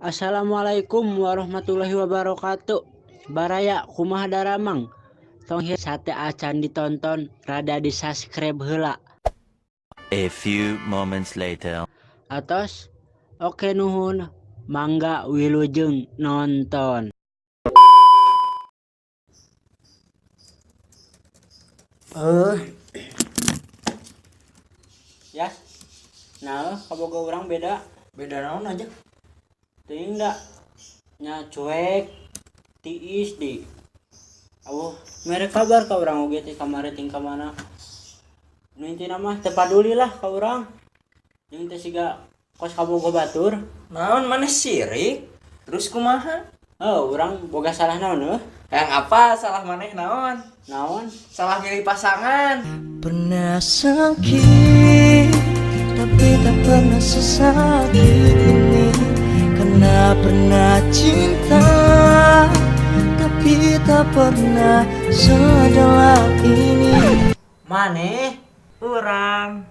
Assalamualaikum warahmatullahi wabarakatuh. Baraya, kumaha daramang? Tong sateuacan ditonton, rada di subscribe heula. A few moments later. Atos. Oke, nuhun. Mangga wilujeng nonton. Eh, Ya. Nah, kaboga urang beda. Beda naon aja? Teuing da. Nya cuek, tiis di. Awuh, mere kabar ka urang oge teh kamari ting ka mana. Nu intina mah teu paduli lah ka urang. Jeung teh siga kos kabogoh batur. Naon, maneh sirik? Terus kumaha? Oh, urang boga salah naon euy? Yang apa salah maneh naon? Naon? Salah milih pasangan. Pernah sakit, tapi tak pernah sesakit ini. Karena pernah cinta, tapi tak pernah sedalam ini. Maneh? Urang.